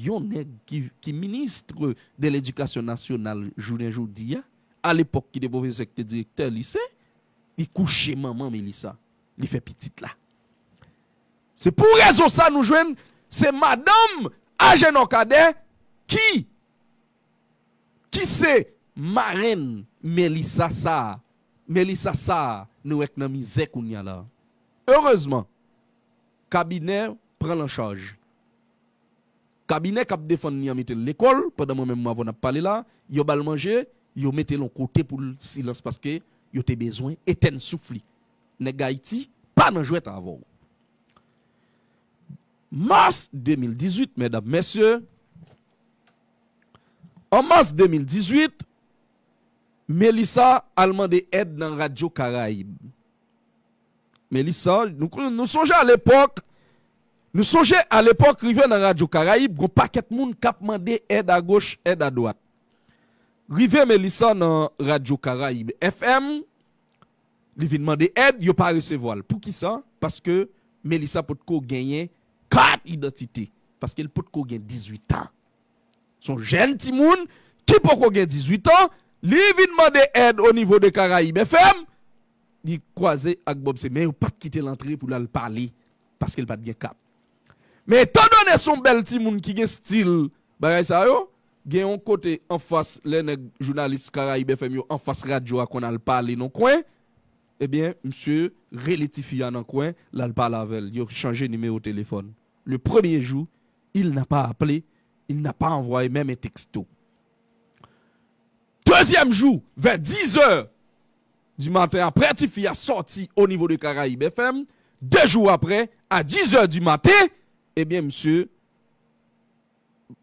Yon nèg ki, ki ministre de l'Éducation nationale jounen jodi a, alepòk ki te pwofesè, ki te direktè lise, li kouche manman Melissa. Li fè pitit la. Se pou rezon sa nou jwenn se madanm Agenor Cadet ki, ki se marenn Melissa sa a. Melissa sa a, nou wè k nan mizè kounye a la. Erezman, kabinè pran l an chaj. Kabinè k ap defann li an mete l lekòl, pandan mwen menm m avè w n ap pale la, yo ba l manje, yo mete l yon kote pou l silans paske yo te bezwen etèn souf li. Nèg Ayiti pa nan jwèt avè w. Mas de mil dizuit, medam, mesye, an mas de mil dizuit, Melissa al mande èd nan Radyo Karayib. Melissa, nou, nou sonje alepòk, nou sonje alepòk, rive nan Radyo Karayib, gon pakèt moun k ap mande èd agoch, èd adwat. Rive Melissa nan Radyo Karayib F M, li vin mande èd, yo pa resevwa l. Poukisa? Paske Melissa potko genyen kat idantite. Paske l potko gen dizuit an. Se yon jèn timoun ki poko gen dizuit an, li vin mande èd o nivo de Karayib F M, li kwaze ak Bob Semen, yo pa t kite l antre pou l al pale, paske l pa t gen kat. Men etandone se yon bèl timoun ki gen stil bagay sa yo, gen yon kote anfas lè nèg jounalis Karayib F M yo anfas radyo a konn al pale nan kwen, ebyen, misye rele tifi a nan kwen, l al pale avè l, yo chanje nimewo telefòn. Le premier jour, il n'a pas appelé, il n'a pas envoyé même un texto. Dezyèm jou, vè diz è di maten, aprè tifi a sòti o nivo de Karayib F M, de jou aprè, a diz è di maten, ebyen, misye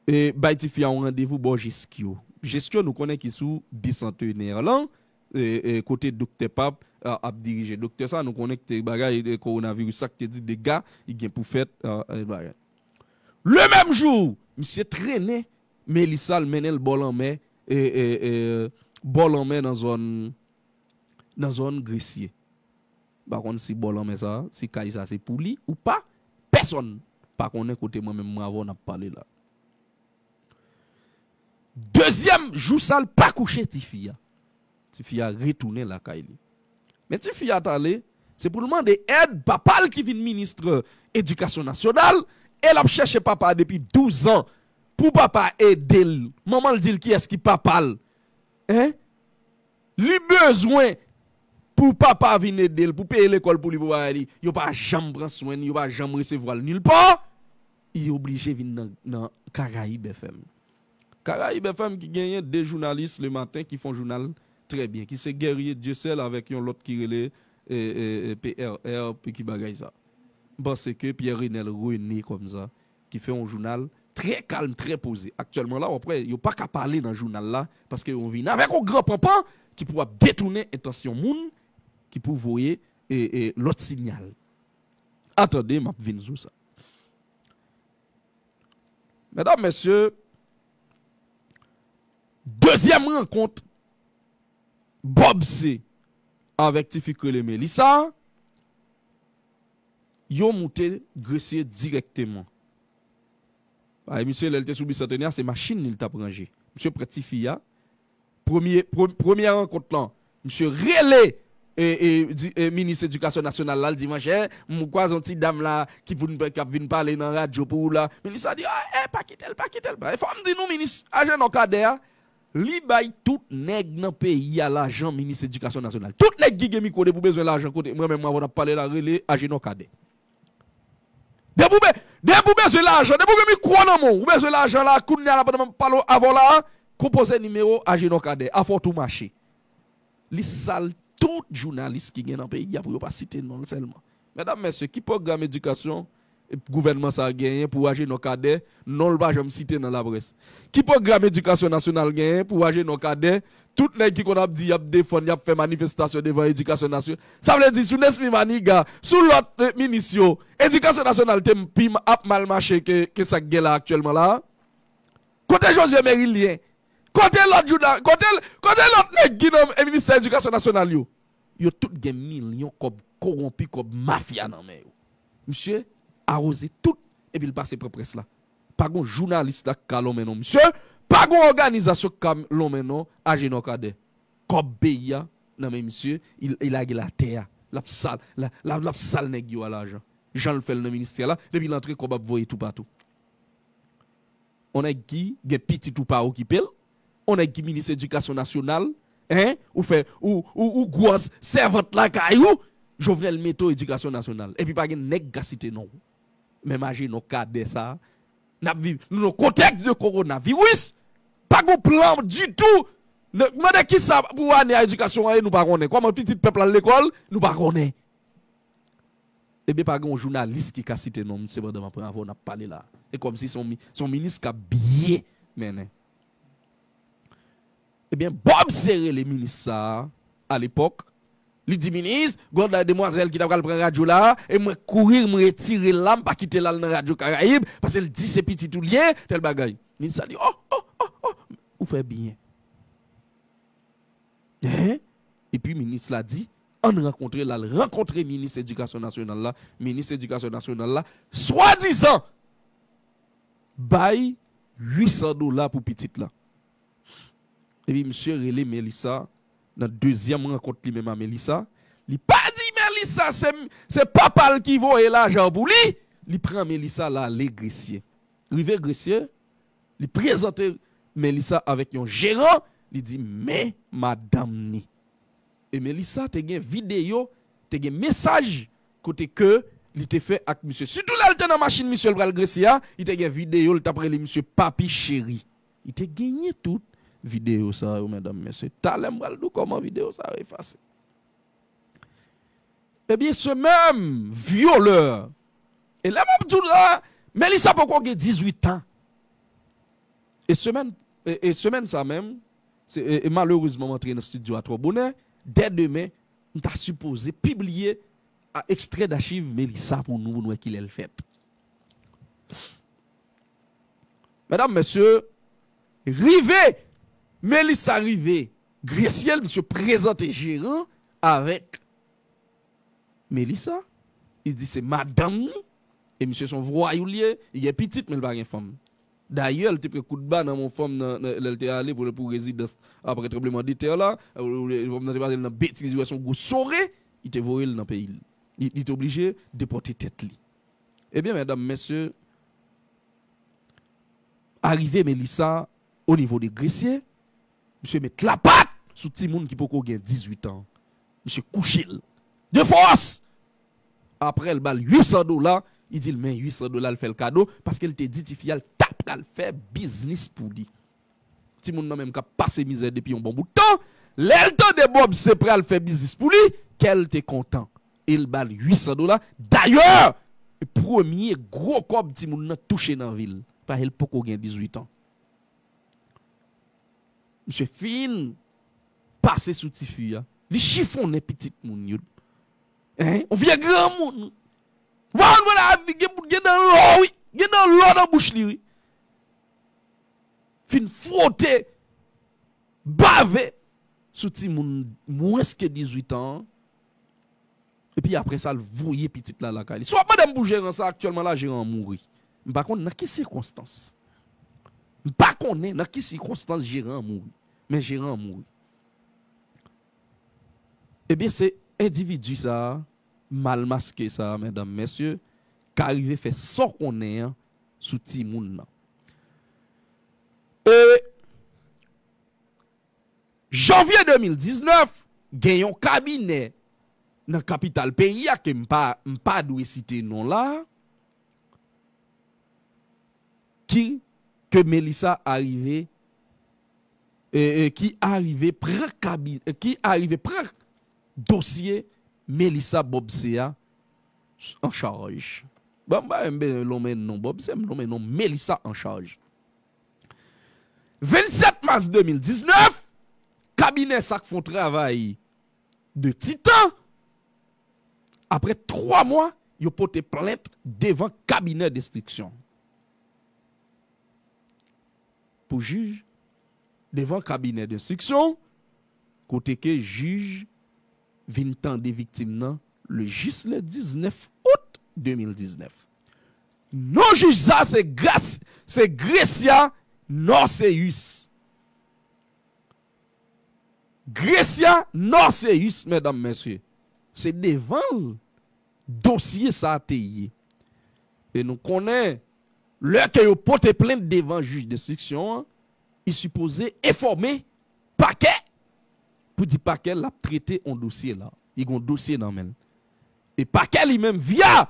e, bay tifi a yon randevou bò Jeskyo. Jeskyo, nou konnen ki sou Bisantenè lan, e, e, kote Doktè Pap, a, ap dirije. Doktè sa, nou konnen ki te bagay, e, kowonaviris sa, ki te di dega, li gen pou fèt, a, e, bagay. Le menm jou, misye trennen Melissa, l mennen l bò lanmè, e, e, e, bò lanmè nan zòn, nan zòn Gresye. M pa konn si bò lanmè sa, si kay sa se pou li ou pa, pèsonn pa konnen kote mwen menm m avè w n ap pale la. Dezyèm jou sa, l pa kouche tifi a. Tifi a retounen lakay li. Men tifi a t ale, se pou l mande èd papa l ki vin minis edikasyon nasyonal, e l ap chèche papa a depi douz an pou papa a ede l. Manman l di l kiyès ki papa l. Hein? Li bezwen pou papa vin ede l, pou peye lekòl pou li, pou bagay li. Yo pa janm pran swen li, yo pa janm resevwa l nilpa. Li oblije vin nan, nan Karayib F M. Karayib F M ki genyen de jounalis le maten ki fè yon jounal trè byen, ki se Guerrier Dieuseul avèk yon lòt ki rele, e, e, e, P R R, ki bagay sa. M panse ke Pierre Renel René kòm sa, ki fè yon jounal trè kalm, trè poze. Aktyèlman la, w ap wè, yo pa ka pale nan jounal la, paske yo vin avèk yon gran panpan ki pou ap detounen entansyon moun, ki pou voye, e, e, lòt sinyal. Atande, m ap vin sou sa. Medam, mesye, dezyèm rankont Bob se avèk tifi k rele Melissa, yo moute Gresye dirèkteman. Ay, misye, lè l te sou Bisantenè a, se machin li l t ap ranje. Misye pran tifi a. Premye, pre-, premyè rankont lan, misye rele, e, e, di, e, minis edikasyon nasyonal la, l di, monchè, m kwaze yon ti dam la ki pou n, k ap vin pale nan radyo pou ou la. Minis la di, ah, eh, pa kite l, pa kite l. E fò m di nou, minis Ajenò Kadè a, li bay tout nèg nan peyi a lajan, minis edikasyon nasyonal. Tout nèg ki gen mikwo depi w bezwen lajan kote mwen menm avè w n ap pale la, rele Ajenò Kadè. Depi w be-, depi w bezwen lajan, depi w gen mikwo nan men w, ou bezwen lajan la, kounye a la, pandan m ap pale avè w la, konpoze nimewo Agenor Cadet, afè w tou mache. Li sal tout jounalis ki gen nan peyi a pou yo pa site non l sèlman. Medam, mesye, ki pwogram edikasyon gouvènman sa a genyen pou Agenor Cadet, non l pa janm site nan laprès? Ki pwogram edikasyon nasyonal genyen pou Agenor Cadet, tout nèg ki konn ap di y ap defann, y ap fè manifestasyon devan edikasyon nasyonal? Sa vle di, sou Nesmy Maniga, sou lòt, eh, minis yo, edikasyon nasyonal te m-, pi m-, ap mal mache ke, ke sa k gen la aktyèlman la a? Kote Josué Mérilien? Kote lòt jouda-, kote, kote lòt nèg ki nan ministè edikasyon nasyonal yo? Yo tout gen milyon kòb kowonpi, kòb mafya nan men yo. Misye awoze tout, epi l pase pran près la. Pa gon jounalis la k ka lonmen non misye, pa gon òganizasyon k ka lonmen non Agenor Cadet. Kòb peyi a nan men misye, il, il lage l atè a. L ap sal, la, la, l ap sal nèg yo a lajan. Jan l fè l nan ministè la, depi l antre, kòb ap voye toupatou. On nèg ki gen pitit ou pa okipe l, on nèg ki minis edikasyon nasyonal, hein, ou fè, ou, ou, ou gwòs sèvant lakay ou, Jovenel mete w edikasyon nasyonal. Epi pa gen nèg ka site non w. Menm Agenor Cadet sa, n ap viv, nou nan kontèks de kowonaviris, pa gon plan ditou. N-, mande kisa pou ane a edikasyon an ye, nou pa konnen. Kòman pitit pèp la al lekòl, nou pa konnen. Ebyen, pa gen yon jounalis ki ka site non misye pandan m ap pran avè w n ap pale la. E kòmsi se yon mi-, se yon minis k ap byen mennen. Ebyen, Bob se rele minis sa a, alepòk. Li di, "Minis, gen yon demwazèl ki ta pral pran radyo la, e mwen kouri, m retire l la, m pa kite l al nan Radyo Karayib, paske l di se pitit ou l ye, tèl bagay." Minis sa di, "Oh, oh, oh, oh, ou fè byen." Hein? Epi minis la di, "Ann rankontre." L al rankontre minis edikasyon nasyonal la. Minis edikasyon nasyonal la, swadizan, bay uit san dola pou pitit la. Epi misye rele Melissa nan dezyèm rankont li menm a Melissa. Li pa di Melissa se, se papa l ki voye lajan pou li. Li pran Melissa l ale Gresye. Rive Gresye, li prezante Melissa avèk yon jeran, li di, "Men madanm ni." E Melissa te gen videyo, te gen mesaj kote ke li te fè ak misye. Sitou lè l te nan machin misye l pral Gresye a, li te gen videyo, l t ap rele misye papi cheri. Li te genyen tout videyo sa yo, medam, mesye. Talè m pral di w kòman videyo sa yo efase. Ebyen, se menm vyolè. E lè m ap di w la, Melissa poko gen dizuit an. E semèn, e, e semèn sa menm, se, e, e malerezman m antre nan estidyo a twò bonè, dè demen, m ta sipoze pibliye a, ekstrè dachiv Melissa pou nou, pou nou wè kilè l fèt. Medam, mesye, rive, Melissa rive Gresye, misye prezante jeran avèk Melissa. Li di se madanm ni. E misye se yon vwayou li ye. Li gen pitit, men li pa gen fanm. Dayè, li te pran kout ba nan men yon fanm nan, nan, lè l te ale pou, pou rezidans apre tranblemanntè la. Fanm nan te pase l nan betiz, li wè se yon gwo sore. Li te voye l nan peyi l. Li, li te oblije depòte tèt li. Ebyen, medam, mesye, arive Melissa o nivo de Gresye, misye met lapat sou timoun ki poko gen dizuit an. Misye kouche l. De fòs! Apre, l ba l uit san dola, li di l men uit san dola, l fè l kado, paske l te di tifi a l ta pral fè biznis pou li. Timoun nan menm k ap pase mizè depi yon bon bout tan, lè l tande Bob se pral fè biznis pou li, kè l te kontan. E l ba l uit san dola. Dayè, premye gwo kòb timoun nan touche nan vi l. Paske l poko gen dizuit an. Misye fin pase sou tifi a. Li chifonnen pitit moun yo. Hein? Yon vye granmoun. Waw, nou la, gen, gen nan lò, wi. Gen nan lò nan bouch li, wi. Fin fwote, bave sou timoun mwens ke dizuit an an. Epi apre sa, l voye pitit la lakay li. Si w ap mande m pou jeran sa, aktyèlman la, jeran an mouri. M pa konn nan ki sikonstans. M pa konnen nan ki sikonstans jeran an mouri. Men jeran an mouri. Ebyen, se endividi sa a, mal maske sa a, medam, mesye, ka rive fè sa w konnen an sou timoun nan. E janvye de mil diznèf, gen yon kabinè nan kapital peyi a ke m pa, m pa dwe site non la, ki ke Melissa arive e, e, ki arive pran kabi, e, ki arive pran dosye Melissa Bobse a an chaj. Bon, m pa menm bezwen lonmen non Bobse, m lonmen non Melissa an chaj. Vennsèt mas de mil diznèf, kabinè sa k fè yon travay de titan, apre twa mwa, yo pote plent devan kabinè denstriksyon. Pou jij, devan kabinè denstriksyon, kote ke jij vin tande viktim nan le, jis le diznèf out de mil diznèf. Non jij sa se Gras, se Grecia Norceus. Grecia Norceus, medam, mesye. Se devan l dosye sa a te ye. E nou konnen, lè ke yo pote plent devan jij denstriksyon an, li sipoze enfòme pakè pou di pakè l ap trete yon dosye la. Li gen yon dosye nan men l. E pakè li menm, via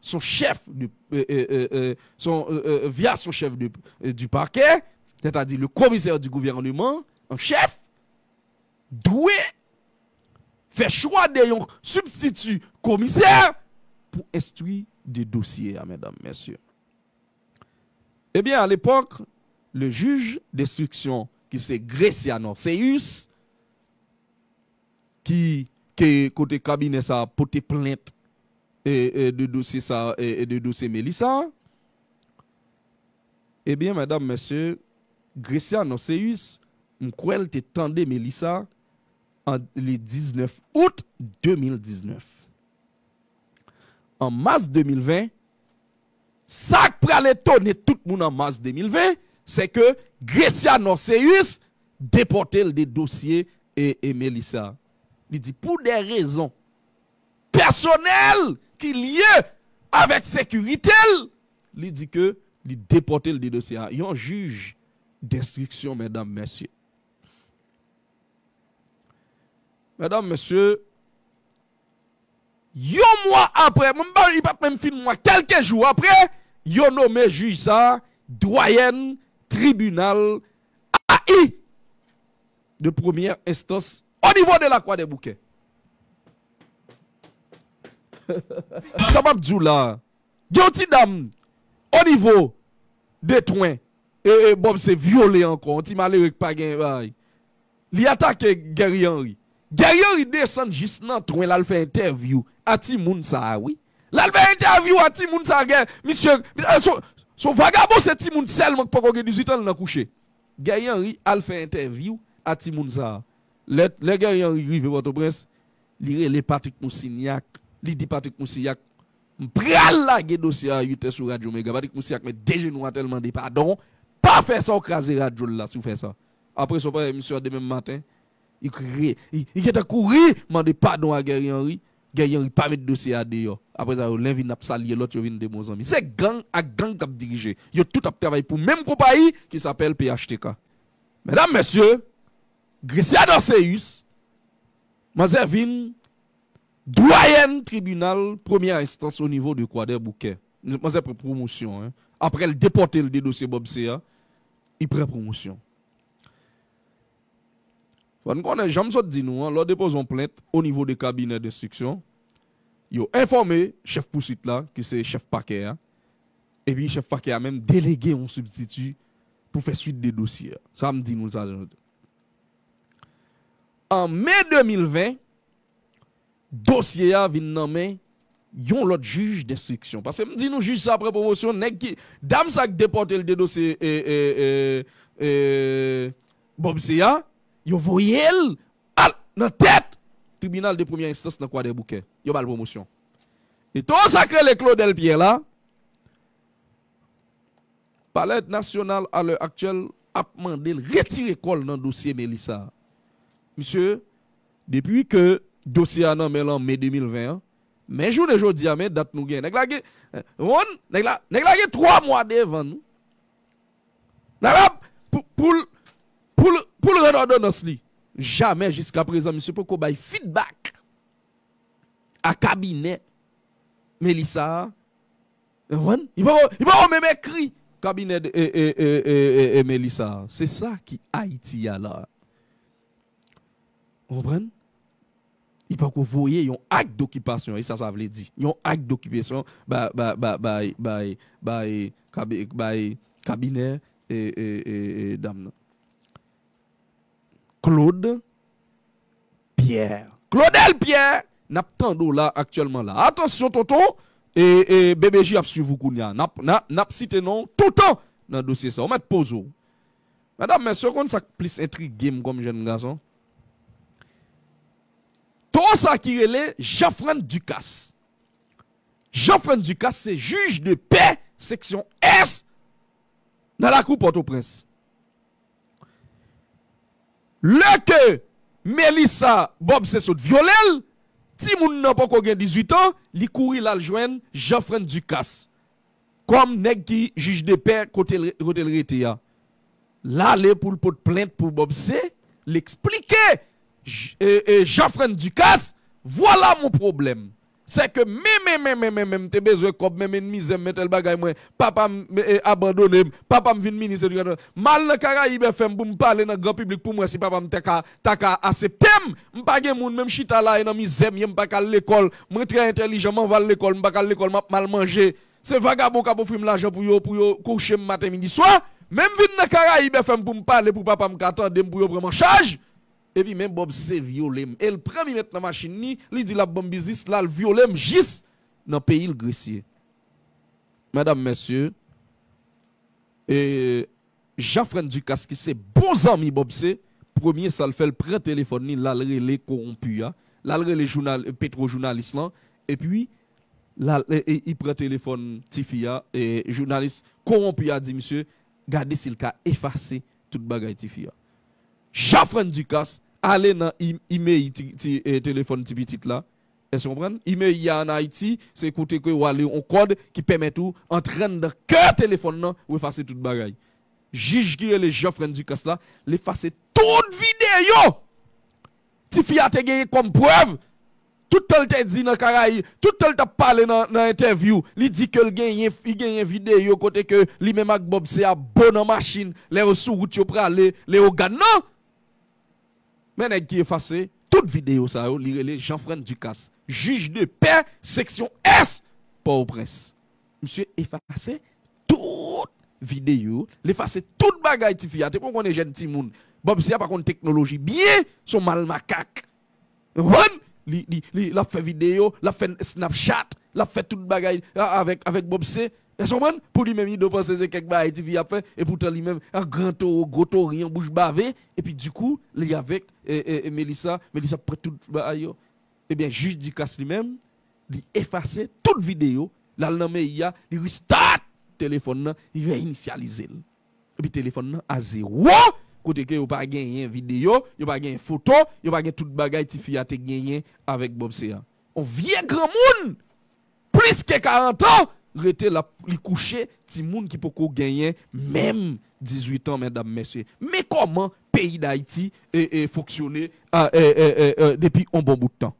son chèf de, e, e, e, e, son, e, e, via son chèf de, e, du parquet, c'est-à-dire le commissaire du gouvernement en chef, dwe fè chwa de yon sibstiti komisè pou enstwi de dosye a, medam, mesye. Ebyen, alepòk, le jij denstriksyon, ki se Grecia Norceus, ki, ke kote kabinè sa a pote plent, e, e, de dosye sa, e, e, de dosye Melissa. Ebyen, medam, mesye, Grecia Norceus, m kwè l te tande Melissa an le diznèf out de mil diznèf. An mas de mil ven, sa k pral etone tout moun an mas de mil ven, se ke Grecia Norceus depòte l de dosye e, e Melissa. Li di pou de rezon pèsonèl ki lye avèk sekirite l, li di ke li depòte l de dosye a. Yon jij denstriksyon, medam, mesye. Medam, mesye, yon mwa apre, menm pa, li pa t menm fin mwa, kèlke jou apre, yo nonmen jij sa a dwayèn tribinal A I de premyè enstans o nivo de la Croix des Bouquets. Sa m ap di w la, gen yon ti dam o nivo de Twen, e, e, Bobse vyole ankò, yon ti malere k pa gen bagay. Li atake Guerrier Henry. Guerrier Henry desann jis nan Twen, l al fè entèvyou a timoun sa a, wi. L al fè entèvyou a timoun sa a, gen, misye, misye, se, se yon vagabon, se timoun sèlman ki poko gen dizuit an, l nan kouche. Guerrier Henry al fè entèvyou a timoun sa a. Lè, lè Guerrier Henry rive Pòtoprens, li rele Patrick Moussignac. Li di Patrick Moussignac, "M pral lage dosye a uit è sou Radyo Mega." Patrick Moussignac met de jenou atè, l mande padon. "Pa fè sa, w kraze radyo l la si w fè sa." Apre sa, w pa wè misye a demen maten, li kriye, li, li gentan kouri mande padon a Guerrier Henry. Guerrier Henry pa met dosye a deyò. Apre sa, yo, len vin ap salye lòt, yo vin de bon zanmi. Se gang ak gang k ap dirije. Yo tout ap travay pou menm konpayi ki se apèl P H T K. Medam, mesye, Grecia Norceus, manzè vin dwayèn tribinal premyè enstans o nivo de Croix des Bouquets. Manzè pran pwomosyon, en. Apre l depòte l de dosye Bobse a, li pran pwomosyon. Fò n konnen, jan m sot di nou an, lè w depoze yon plent o nivo de kabinè denstriksyon, yo enfòme chèf pouswit la, ki se chèf pakè a, epi chèf pakè a menm delege yon sibstiti pou fè swit de dosye a. Sa m di nou sa. An me de mil ven, dosye a vin nan men yon lòt jij denstriksyon. Paske m di nou, jij sa pran pwomosyon, nèg ki, dam sa k depòte l de dosye, e, e, e, e, Bobse a, yo voye l al nan tèt tribinal de premyè enstans nan Croix des Bouquets. Yo ba l pwomosyon. E towo sa k rele Claudel Pierre la, Palè Nasyonal, a lè aktyèl, ap mande l retire kò l nan dosye Melissa a. Misye, depi ke dosye a nan men l an me de mil ven an, men jounen jodi a, men dat nou gen. Nèg la gen, eh, wonn, nèg la, nèg la gen twa mwa devan nou. Nèg la, pou, pou l, pou l, pou l rann òdonans li. Jamè jiska prezan, misye poko bay feedback a kabinè Melissa a. Ou konprann? Li poko, li poko menm ekri kabinè de, e, e, e, e, e, e Melissa. Se sa ki Ayiti a la. Ou konprann? Li poko voye yon ak dokipasyon, e sa sa vle di. Yon ak dokipasyon bay, bay, bay, bay, bay, bay kabi-, bay kabinè e, e, e, e dam nan. Claude Pierre. Claudel Pierre, n ap tande w la aktyèlman la. Atansyon, tonton, e, e B B J ap swiv ou kounye a. N ap, n ap, n ap site non w toutan nan dosye sa. Ou mèt poze w. Medam, mesye, w konn sa k plis entrige m kòm jèn gason? Toro sa ki rele Jean-Frantz Ducasse. Jean-Frantz Ducasse se jij de pè seksyon S nan lakou Pòtoprens. Lè ke Melissa Bobse sot vyole l, timoun nan poko gen dizuit an, li kouri l al jwenn Jean-Frantz Ducasse kòm nèg ki jij de pè kote l, kote l rete a. L ale pou l pot plent pou Bobse, l eksplike J-, e, e, Jean-Frantz Ducasse, vwala mon pwoblèm. Sè ke men, men, men, men, men, men, m te bezwen kòb, men, men, mizè m, men tèl bagay mwen, papa m, e, abandone m, papa m vin minis, etsetera. M al nan Karayib F M pou m pale nan gran piblik pou m wè si papa m ta ka, ta ka aksepte m. M pa gen moun, menm chita la e nan mizè m ye, m pa ka al lekòl. Mwen trè entèlijan, m anvi al lekòl, m pa ka al lekòl, m ap mal manje. Se vagabon k ap ofri m lajan pou yo, pou yo kouche m maten, midi, swa. Men m vin nan Karayib F M pou m pale, pou papa m ka tande m, pou yo pran m an chaj. Epi men Bobse vyole m. E l pran m, li met nan machin li, li di l ap ban m biznis, l al vyole m jis nan peyi l Gresye. Medam, mesye, e, Jean-Frantz Ducasse, ki se bon zanmi Bobse, premye sa l fè, l pran telefòn li, l al rele kowonpi a, l al rele jounal, petwo jounalis lan, epi l al, e, e, li pran telefòn tifi a, e, jounalis kowonpi a di misye, gade si l ka efase tout bagay tifi a. Jean-Frantz Ducasse ale nan i-, imèl ti, ti, e, telefòn ti pitit la, Èske w konprann? Imèl a an Ayiti, se kote ke w ale yon kòd ki pèmèt ou antre anndan kè telefòn nan, ou efase tout bagay. Jij ki rele Jean-Frantz Ducasse la, l efase tout videyo tifi a te genyen kòm prèv. Tout tan l te di nan Karayib, tout tan l t ap pale nan, nan entèvyou, li di ke l genyen, li genyen videyo kote ke li menm ak Bobse ap bo nan machin, lè yo sou wout yo prale Leyogàn nan. Men nèg ki efase tout videyo sa yo, li rele Jean-Frantz Ducasse, jij de pè, seksyon S, Pòtoprens. Misye efase tout videyo, l efase tout bagay tifi a. Te poko konnen jèn timoun. Bobse a pa konn teknoloji byen, se yon mal makak. Ou konprann? Li, li, li, l ap fè videyo, l ap fè Snapchat, l ap fè tout bagay a, avèk, avèk Bobse. Èske w konprann? Pou li menm, li dwe panse se kèk bagay tifi ap fè, epoutan li menm, an gran towo, gwo tori, an bouch bave, epi dikou, li avèk, e, e, e Melissa, Melissa pran tout bagay yo. Ebyen, jij Ducasse li menm, li efase tout videyo, l al nan mèri a, li restart telefòn nan, li reyinisyalize l. Epi telefòn nan a zewo, kote ke yo pa genyen videyo, yo pa genyen foto, yo pa gen tout bagay tifi a te genyen avèk Bobse a. On vye granmoun, plis ke karant an, rete l ap, li kouche timoun ki poko genyen menm dizuit an, medam, mesye. Men kòman peyi Dayiti, e, e, fonksyone, a, e, e, e, e, depi on bon bout tan.